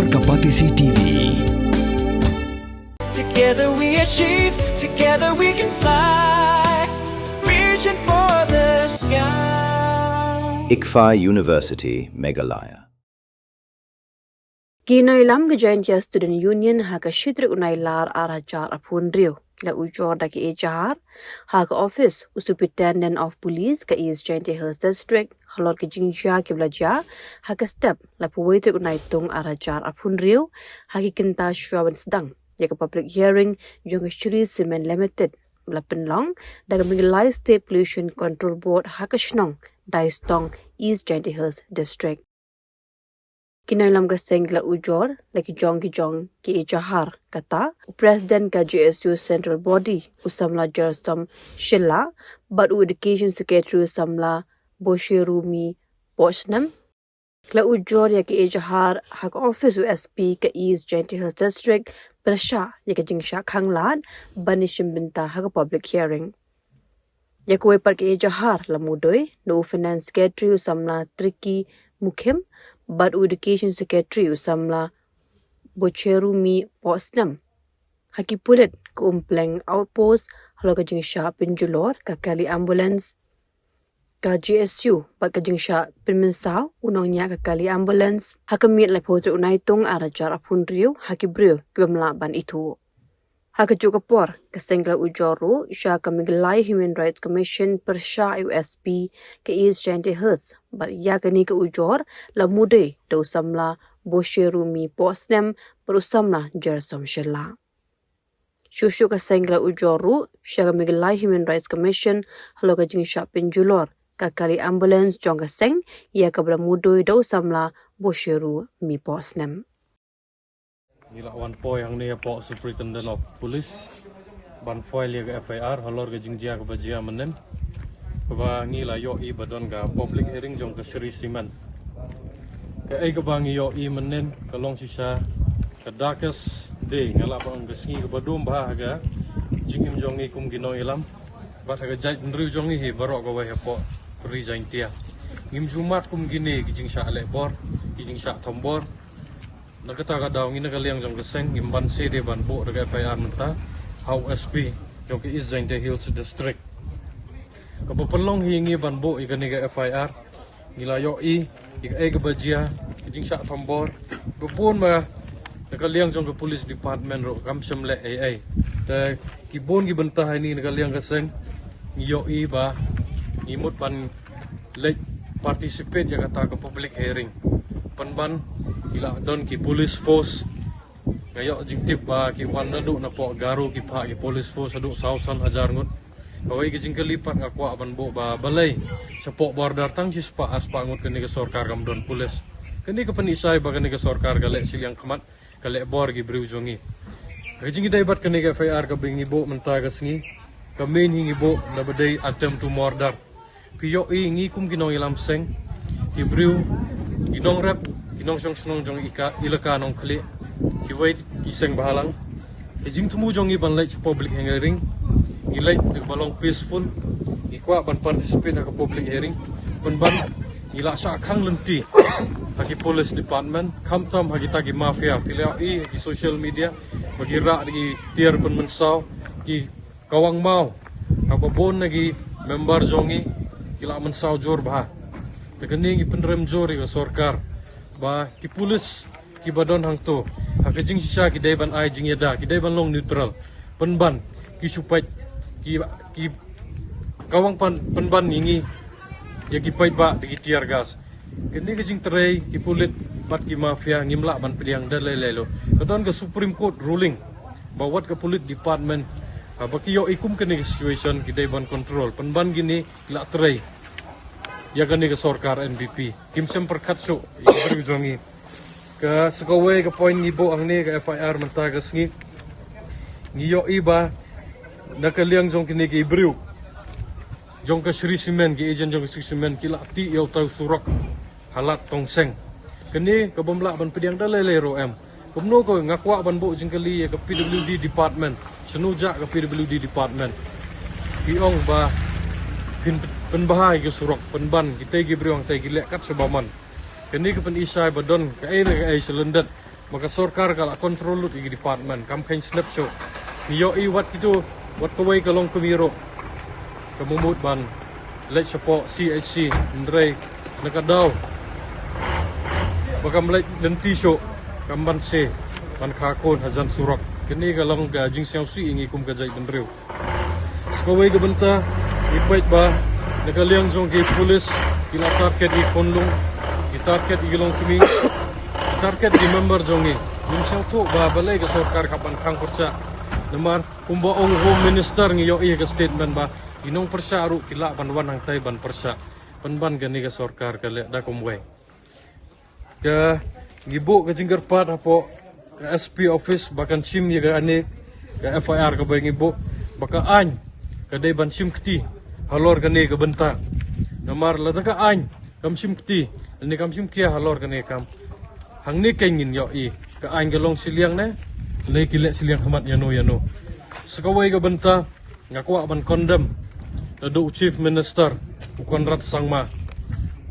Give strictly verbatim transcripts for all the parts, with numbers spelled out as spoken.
Kapatisi T V. Together we achieve, together we can fly, reaching for the sky. ICFAI University, Meghalaya. Ki nongïalam ka Jaintia Student Union ha ka shi tarik u Nailar ar hajar arphew hynriew ki la ujor da ka ejahar ha ka office u Superintendent of Police ka East Jaintia Hills District halor ki jingjia kiba la jia ha ka step laiphew wei tarik u Naitung ar hajar arphew hynriew ha ki kynta shuwa ban sdang ïa ka public hearing jong ka Shree Cement Limited ba la pynlong da ka Meghalaya State Pollution Control Board ha ka shnong Daistong, East Jaintia Hills District. Ki nongïalam ka seng ki la ujor la ki jong ki jong ki ejahar, kata u President ka J S U Central Body u samla Jersom Shylla bad u Education Secretary u samla Bosherumi Pohsnem. Ki la ujor ïa ki ejahar ha ka office u S P ka East Jaintia Hills District pyrshah ïa ka jingshah khanglad ban ïashim bynta ha ka public hearing. Ïa kawei pat ka ejahar la mudui na u Finance Secretary u samla Tricky Mukhim bad u Education Secretary u samla Bocherumi Pohsnem. Ha ki pulit ka Umpleng Outpost halor ka jingshah pynjulor ka kali ambulance ka J S U bad ka jingshah pynmynsaw u nongñiah ka kali ambulance ha ka miet laiphew tarik u Naitung ar hajar arphew hynriew ha ki briew kiba mlak ban ithuh. Ha kajuh ka por ka seng ka la ujor ruh sha ka Meghalaya Human Rights Commission pyrshah ïa u S P ka East Jaintia Hills bad ïa kane ka ujor la mudui da u samla Bosherumi Pohsnem bad u samla Jersom Shylla. Shuh shuh ka seng ka la ujor ruh sha ka Meghalaya Human Rights Commission halor ka jingshah pynjulor ka kali ambulance jong ka seng ïa kaba la mudui da u samla Bosherumi Pohsnem. Ngi la wan poi hangne hapoh Superintendent of Police ban file ïa ka F I R halor ka jingjia kaba jia mynnin, kaba ngi la ïohi ba don ka public hearing jong ka Shree Cement. Kaei kaba ngi ïohi mynnin ka long shisha ka darkest day, nga lah ban ong ka sngi kaba dum bha ha ka jingim jong ngi kum ki nongïalam bad ha ka jaitbynriew jong ngi hi baroh kawei hapoh Ri Jaintia. Ngim ju mad kum kine ki jingshah leh bor, ki jingshah thombor. Na kata ka daw ngi na ka liang jong ka seng ngim banse de ban buh da ka F I R mynta ha u S P jong ka East Jaintia Hills District. Kaba pynlong hi ngi ban buh ïa kane ka F I R, ngi la ïohi ïa kaei kaba jia, ka jingshah thombor. Ba bun ba na ka liang jong ka police department ruh kam shym leh ei ei. Te ki bun ki bynta ha ini na ka liang ka seng ngi ïohi ba ngi mut ban leit participate ïa kata ka public hearing. Pynban ngi la don ki police force. Nga ïoh jingtip ba ki wan naduh napoh Garo ki phah ki police force haduh saw san hajar ngut. Kawei ka jingkylli pat nga kwah ban buh ba balei shapoh border tang shispah arspah ngut kane ka sorkar kam don police. Kane ka pynshai ba kane ka sorkar ka leh shiliang khmat, ka leh bor ki briew jong ngi. Ka jingïadei bad kane ka F I R kaba ngi buh mynta ka sngi, ka main hi ngi buh na ba dei attempt to murder. Phi ïohi ngi kum ki nongïalam seng, ki briew, ki nongrep, ki nongshong shnong jong ika, ilaka Nongkhlieh, kiwei ki seng bhalang. Ka jingthmu jong ngi ban leit sha public hearing, ngi leit da kaba long peaceful, ngi kwah ban participate ha ka public hearing. Pynban ngi la shah khang lynti ha ki police department, khamtam ha kita ki mafia. Phi la ïohi ha ki social media ba ki rah da ki tiar pynmynsaw, ki kawang maw, ha ba bun na ki member jong ngi ki la mynsaw jur bha. Te kane ngi pynrem jur ïa ka sorkar ba ki police kiba don hangto ha ka jingshisha ki dei ban ai jingïada, ki dei ban long neutral. Pynban ki shu peit, ki, ki kawang pan, pynban ïa ngi ïa ki paidbah da ki tear gas. Kane ka jingtrei ki pulit bad ki mafia ngim lah ban pdiang da lei lei lo. Ka don ka Supreme Court ruling ba wat ka police department, ha, ba ki ïohi kum kane ka situation ki dei ban control. Pynban kine ki la trei ïa kane ka sorkar N P P. Kim shym pyrkhat shuh ïa ka briew jong ngi. Ka sa kawei ka point ngi buh hangne ka F I R mynta ka sngi. Ngi ïohi ba na ka liang jong kine ki briew jong ka Shree Cement, ki agent jong ka Shree Cement ki la tih ïa utai u surok ha Lad Tongseng. Kane ka bym lah ban pdiang da lei lei ruh em. Kumno ko nga kwah ban buh jingkylli ïa ka P W D department. Shano jah ka P W D department? Ki ong ba phin pynbha ïa ka surok, pynban kitei ki briew hangtei ki leh kat shaba mon. Kane ka pyni shai ba don kaei na kaei sha lyndet Ma ka sorkar ka la control lut ïa ki department, kam kheiñ snep shuh. Ngi ïohi wat kito, wat kawei ka longkmie ruh ka mut ban leit shapoh C H C, hynrei na ka daw ba kam leit lynti shuh, kam banse ban kha khun hajan surok. Kane ka long ka jingsngewsih ïa ngi kum ka jaitbynriew. Sa kawei ka bynta, ngi peit ba na ka liang jong ki pulit ki la target ïa ki khunlung, ki target ïa ki longkmie, ki target ïa ki member jong ngi. Ngim sngewthuh ba balei ka sorkar ka ban khang pyrshah. Namar kumba ong Home Minister, ngi ïohi ïa ka statement ba ki nongpyrshah ruh ki lah ban wan hangtai ban pyrshah. Pynban kane ka sorkar ka leh da kumwei. Ka ngi buh ka jingkyrpad hapoh ka S P office ba kan shim ïa kane ka F I R kaba ngi buh, ba ka aiñ ka dei ban shim kti halor kane ka bynta. Namar lada ka aiñ kam shim kti, lane kam shim khia halor kane ka kam, hangne keiñ ngin ïohi ka aiñ ka long shiliang ne, lane ki leh shiliang khmat ïano ïano. Sa kawei ka bynta, nga kwah ban condemn naduh u Chief Minister u Conrad Sangma,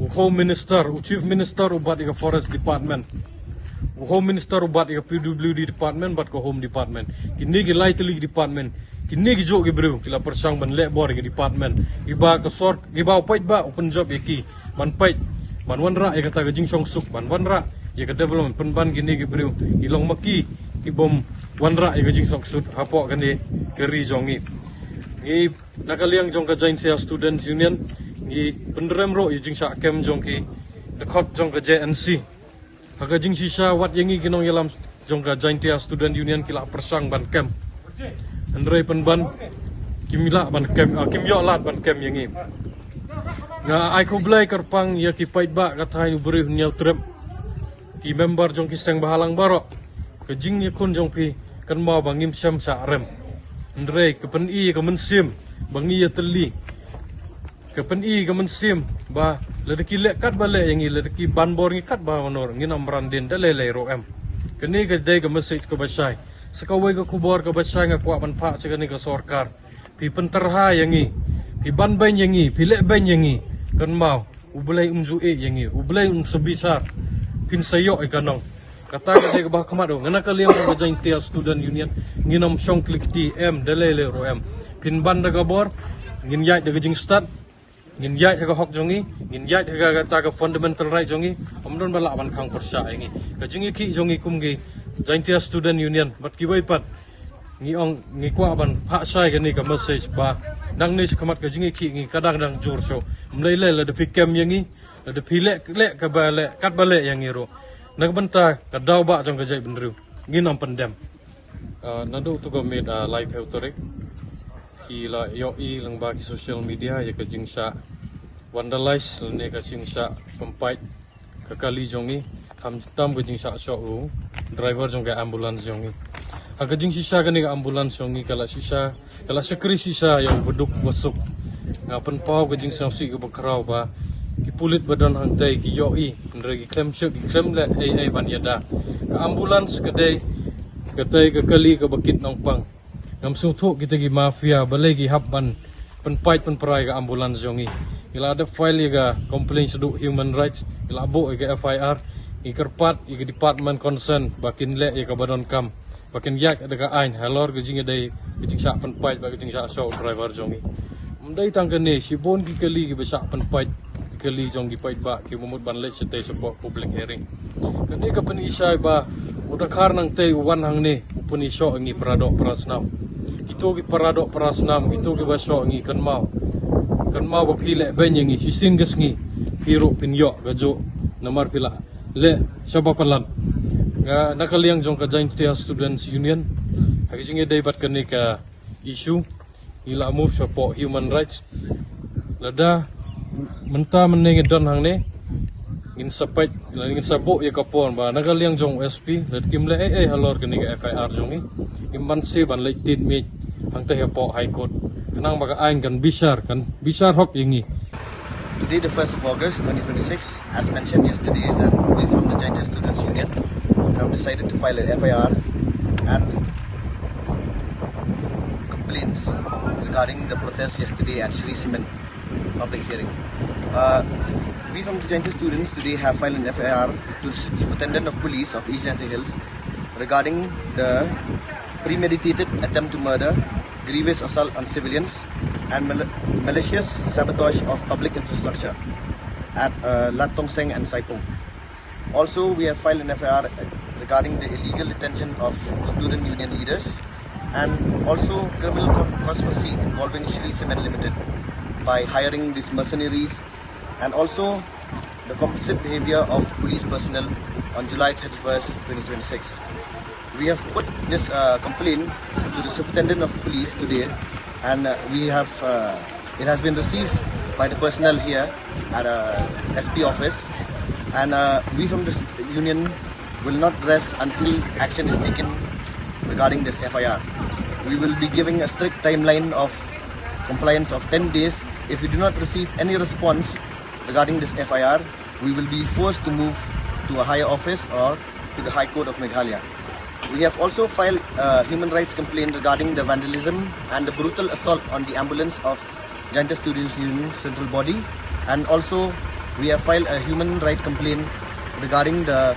u Home Minister, u Chief Minister u bat ïa ka Forest Department, u Home Minister u bat ïa ka P W D Department bad ka Home Department. Kine ki lai tylli ki department, kine ki juh ki briew ki la pyrshang ban leh bor ïa ki department. Kiba ka sor, kiba u paidbah u pynjop ïa ki ban peit, ban wanrah ïa kata ka jingshongsuk, ban wanrah ïa ka development, pynban kine ki briew ki long ma ki ki bym wanrah ïa ka jingshongsuk hapoh kane ka ri jong ngi. Ngi na ka liang jong ka Jaintia Students Union ngi pynrem ruh ïa jingshah kem jong ki dkhot jong ka J N C. Ha ka jingshisha wat ïa ngi ki nongïalam jong ka Jaintia Student Union ki la pyrshang ban kem, hynrei pynban kim lah ban kem, ah, kim ïoh lad ban kem ïa ngi. Nga ai khublei kyrpang ïa ki paidbah ka thaiñ u Bri u Hynñiewtrep, ki member jong ki seng bahalang baroh. Ka jingïakhun jong phi kynmaw ba ngim shym shah rem, hynrei ka pyni ïa ka mynsiem ba ngi ïatylli, ka pyni ka mynsiem ba lada ki leh katba leh ïa ngi, lada ki ban bor ngi katba ban bor, ngin ym ran dien da lei lei ruh em. Kane ka dei ka message kaba shai. Sa kawei ka khubor kaba shai nga kwah ban phah sha kane ka sorkar. Phi pyntyrha ïa ngi, phi ban beiñ ïa ngi, phi leh beiñ ïa ngi, kynmaw U Blei um ju ïeh ïa ngi, U Blei um sa bishar. Phin sa ïoh ïa ka nong. Kata ka dei kaba khmat ruh. Nga na ka liang ka Jaintia Student Union ngin ym shong klik kti em da lei lei ruh em. Phin ban da ka bor, ngin ïaid da ka jingstad, ngin ïaid ha ka hok jong ngi, ngin ïaid ha ka, kata ka fundamental right jong ngi. Ym don ba lah ban khang pyrshah ïa ngi. Ka jingïakhih jong ngi kum ki Jaintia Student Union bad kiwei pat, ngi ong ngi kwah ban phah shai kane ka message ba nangne shakhmat ka jingïakhih ngi ka dang dang jur shuh. Ym lei lei lada phi kem ïa ngi, lada phi leh leh kaba leh katba leh ïa ngi ruh, na ka bynta ka daw ba jong ka jaitbynriew ngin ym pyndem. Ah, naduh tu ka miet, ah, laiphew tarik ki la ïohi lyngba ki social media ïa ka jingshah vandalize lane ka jingshah pynpait ka kali jong ngi, khamtam ka jingshah shoh u driver jong ka ambulance jong ngi. Ha ka jingshisha kane ka ambulance jong ngi ka la shisha, ka la shakri shisha ïa u baduk basuk. Nga pynpaw ka jingsngewsih kaba khraw ba ki pulit ba don hangtai ki ïohi, hynrei ki khlem shu, ki khlem leh ei ei ban ïada. Ka ambulance ka dei, ka dei ka kali kaba kit nongpang. Ngam sngewthuh kita ki mafia balei ki hap ban pynpait pynpra ïa ka ambulance jong ngi. Ngi la dep file ïa ka complaint shaduh human rights, ngi la buh ïa ka F I R, ngi kyrpad ïa ka department concern ba kin leh ïa kaba donkam, ba kin ïaid da ka aiñ halor ka jingïadei ka jingshah pynpait bad ka jingshah shoh u driver jong ngi. Ym dei tang kane, shibun ki kali kiba shah pynpait, ki kali jong ki paidbah kiba mut ban leit shatei shapoh public hearing. Kane ka pyni shai ba u dkhar nangtei u wan hangne u pyni shoh ïa ngi para doh para snam. Kito ki para doh para snam, kito kiba shoh ïa ngi, kynmaw, kynmaw ba phi leh beiñ ïa ngi shisien ka sngi, phi ruh phin ïoh kajuh namar phi la leh shaba palat. Nga na ka liang jong ka Jaintia Students Union, ha ka jingïadei bad kane ka issue, ngi la move shapoh human rights. Lada mynta mynne ngi don hangne, ngin sa peit, ngin sa buh ïa ka por ba na ka liang jong u S P, lada kim leh ei ei halor kane ka F I R jong ngi, ngim banse ban leit tied miej hangtei hapoh High Court, khnang ba ka aiñ kan bishar, kan bishar hok ïa ngi. Today, the first of August, twenty twenty-six, as mentioned yesterday, that we from the Jaintia Students Union have decided to file an F I R and complaints regarding the protest yesterday at Shree Cement public hearing. Uh, We from the Jaintia students today have filed an F I R to the Superintendent of Police of East Jaintia Hills regarding the premeditated attempt to murder, grievous assault on civilians, and mal- malicious sabotage of public infrastructure at uh, Lattongseng and Saipung. Also, we have filed an F I R regarding the illegal detention of student union leaders and also criminal con- conspiracy involving Shri Cement Limited by hiring these mercenaries, and also the complicit behavior of police personnel on July thirty-first, twenty twenty-six. We have put this uh, complaint to the Superintendent of Police today, and uh, we have uh, it has been received by the personnel here at uh, S P office, and uh, we from the s- union will not rest until action is taken regarding this F I R. We will be giving a strict timeline of compliance of ten days. If we do not receive any response regarding this F I R, we will be forced to move to a higher office or to the High Court of Meghalaya. We have also filed a human rights complaint regarding the vandalism and the brutal assault on the ambulance of Jaintia Students Union Central Body, and also we have filed a human rights complaint regarding the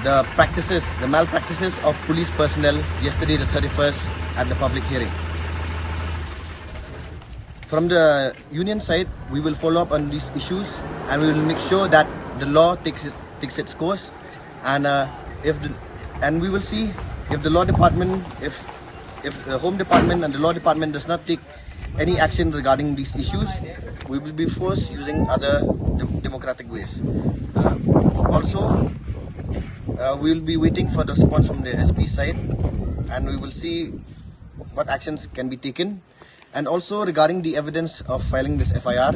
the practices, the malpractices of police personnel yesterday, the thirty-first, at the public hearing. From the union side, we will follow up on these issues, and we will make sure that the law takes it, takes its course, and uh, if the, and we will see if the law department, if if the home department and the law department does not take any action regarding these issues, we will be forced using other de- democratic ways. Uh, also, uh, we will be waiting for the response from the S P side, and we will see what actions can be taken. And also regarding the evidence of filing this F I R,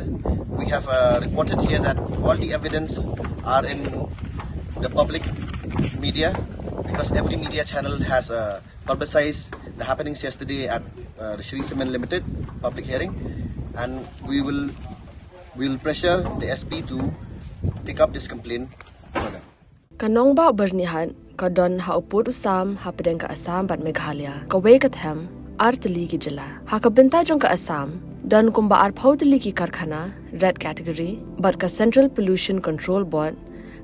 we have uh, reported here that all the evidence are in the public media, because every media channel has uh, publicized the happenings yesterday at uh, the Shri Cement Limited public hearing, and we will will pressure the S P to take up this complaint further. Ka nongbah Byrnihat ka don ha u pud u sam hapdeng ka Assam bad Meghalaya, kawei ka them, ar tylli ki jylla. Ha ka bynta jong ka Assam, don kumba arphew tylli ki karkhana red category, bad ka Central Pollution Control Board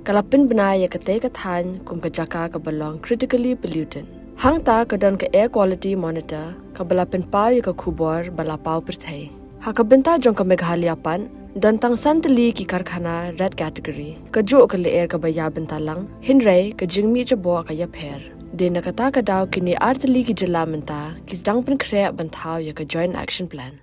ka la pynbna ïa katei ka thaiñ kum ka jaka kaba long critically polluted. Hangta ka don ka Air Quality Monitor kaba la pynpaw ïa ka khubor ba la paw pyrthei. Ha ka bynta jong ka Meghalaya pat, don tang san tylli ki karkhana red category. Kajuh ka lyer kaba ïa bynta lang, hynrei ka jingmih jaboh ka ïapher. Dei na kata ka daw kine ar tylli ki jylla mynta ki sdang pynkhreh ban thaw ïa ka Joint Action Plan.